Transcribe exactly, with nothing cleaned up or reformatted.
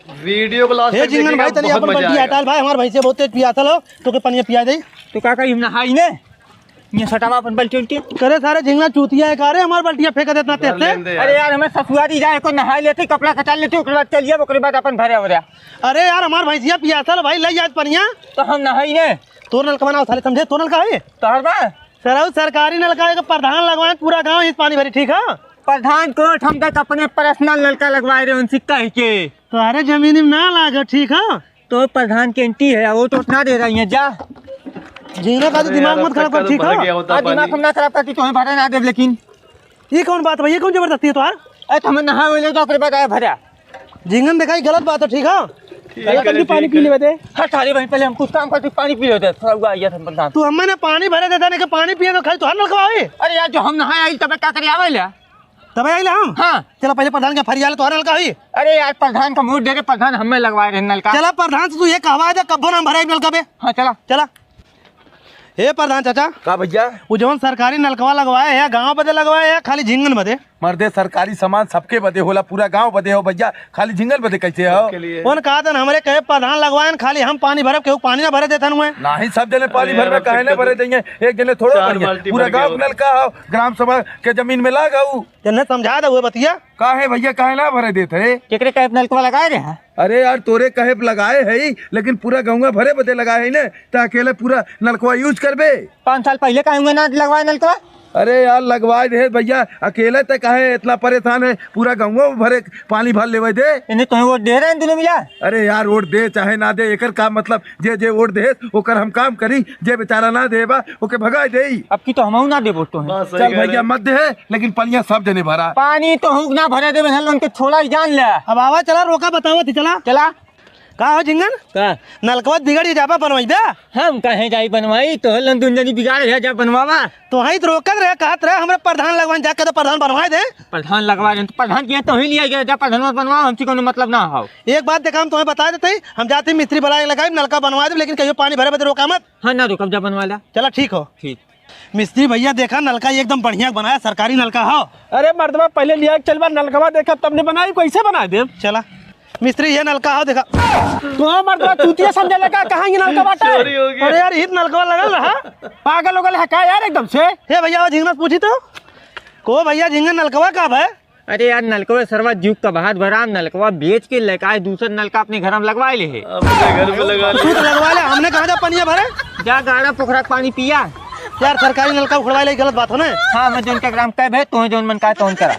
वीडियो को लास्ट हे तक झिंगन देखिएगा, भाई, तनी बहुत अपन मजा बल्टी आएगा। हटाल भाई, हमार भैंसिया बहुते पियासल हो, तोके पनिया पिया दे। तो का कही, हम नहाई ने? ये सटावा अपन बल्टी उल्टी। करे सारे झिंगना चूतिया है का रे, हमार बल्टिया फेंक देत ना तेज से। अरे यार, हमें ससुरारी जाए को नहाई लेते, कपड़ा कचाल लेते, ओकरे बाद चलिए, ओकरे बाद अपन भरे हो रहा। अरे यार, हमार भैंसिया पियासल भाई, लई आज पनिया। तो हम नहाई ने। तोर नलकवा ना उठाले, समझे? तोर नलका है? तोहर बा? सरऊ सरकारी नलका है, प्रधान लगवाए, पूरा गाँव इस पानी भरी, ठीक है? प्रधान को हम तक अपने पर्सनल नलका लगवाए रहे उनसे कह के। तोहरे जमीन में ना लागो, ठीक है? तो प्रधान के एंटी है, वो तो ना दे रही है, जा। झिंगना का तो अरे दिमाग यार, मत खराब कर, ठीक है? भर गया होता हाँ, दिमाग पानी। हम ना खराब करती, तुम्हें भरे ना देब, लेकिन ये कौन बात भैया, कौन जबरदस्ती है तोहार? अरे तो हमें नहा ले तो ओकरे बाद आया भरा। झिंगन दिखाई गलत बात है, ठीक है? ठीक है, चल, ठीक पानी पी है। लेवे दे। हट, अरे भाई, पहले हम कुछ काम करते, पानी पी लेते, थोड़ा हुआ आइया था प्रधान। तू हमें ना पानी भरे देता, नहीं कि पानी पिए तो खाली तोहार नलका होई। अरे यार, जो हम नहाए आई, तबे का करे आवे ले? तबे आइले हम? हाँ। चला पहले प्रधान के फरियाले, तोहार नलका होई। अरे यार, प्रधान का मूड दे रे, प्रधान हमें लगवाए रहे नलका। चला प्रधान से तू ये कहवा दे, कब्बो ना भरे नलका बे। हाँ, चला। चला। हे प्रधान चाचा। का भैया? वो जौन सरकारी नलकवा लगवाए है, गाँव बदे लगवाए है, खाली झिंगन बदे? मर्दे, सरकारी सामान सबके बदे होला, पूरा गाँव बदे हो भैया, खाली झिंगन बदे कैसे हो? सबके लिए। उन कहा था हमरे कहे प्रधान लगवाए, खाली हम पानी भरब, केहू पानी ना भरे देथन हुए। नाही, सब जने पानी अरे भरबे, यार, काहे ना भरे देंगे? एक जने थोड़ा चार भरिए, बाल्टी पूरा भर के गाँव होता। नलका हो, ग्राम सभा के जमीन में लाग हो। जने समझा दे हुए बतिया। काहे भैया, काहे ना भरे देत है? केकरे कहे नलकवा लगाए रहे हैं? अरे यार, तोरे कहे पे लगाए है, लेकिन पूरा गौवा भरे बदे लगाए है ने, त अकेले पूरा नलकवा use करबे? पाँच साल पहले काहे हुए ना लगवाए नलकवा? अरे यार, लगवाए दे भैया, अकेले ते काहे इतना परेशान है? पूरा गौवा भरे पानी भर लेवे दे। इन्हें तुम्हें वोट दे रहे हैं दोनों मिला? अरे यार, वोट दे चाहे ना दे, एकर का मतलब? जे जे वोट दे, ओकर हम काम करी, जे बेचारा ना दे बा, ओके भगाए देई। अब की तो हमहू ना देबो तो हैं। बस, सही चल कह रहे भैया, हैं। मत दे, लेकिन पनिया सब जने भरा। पानी तो हुक ना भरे देबे, हम उनके छोड़ा ही जान ले। अब आवा, चला, रोका, बतावा थी, चला। चला। का हो झिंगन? का? नलकवा बिगड़ जाबा, बनवाई बे? हम कहे जाई बनवाई, तो हलन दुन जनी बिगाड़ है, जा बनवावा। तो हई तो रोकत रहे, कहत रहे, हमरे प्रधान लगवान, जाके तो प्रधान बनवाए दे। प्रधान लगवा दे, तो प्रधान किया तो ही लिया गया, जा प्रधान बनवाओ, हमसे कोनो मतलब ना हो। एक बात देखा, हम तुम्हें बता देते ही, हम जाते ही मिस्त्री बुलाए लगाई, नलका बनवा दे, लेकिन कहियो पानी भरे बदे रोका मत। हाँ, ना रुकब, जा बनवा ला। चला, ठीक हो। ठीक। मिस्त्री भैया, देखा, नलका एकदम बढ़िया बनाया, सरकारी नलका हो। अरे मर्दवा, पहले लिया के चलबा, नलकवा देखा, तब ने बनाई, कैसे बना देब? चला मिस्त्री, ये नलका हो, देखा। तो मर्दवा, चूतिया समझे लगा, कहाँ ये नलका बाटे? चोरी हो गया। अरे यार, इत नलकवा लगल रहा। पागल हो गल है का यार एकदम से? हे भैया, वो झिंगना से पूछी तो। को भैया, झिंगन नलकवा का भाई? अरे यार, नलकवा सरवा जुग का बहात भरा, नलकवा बेच के लेकाए दूसर नलका अपने घर में लगवाए ले है। अपने घर में लगा ले। तू तो लगवा ले, हमने कहाँ जा पनिया भरे? जा गाड़ा पोखरा के पानी पिया। यार, सरकारी नलका उखड़वाए ले, गलत बात हो ना। हाँ, मैं जौन के ग्राम कह भे, तुम्हें जौन मन कहा, तौन करा।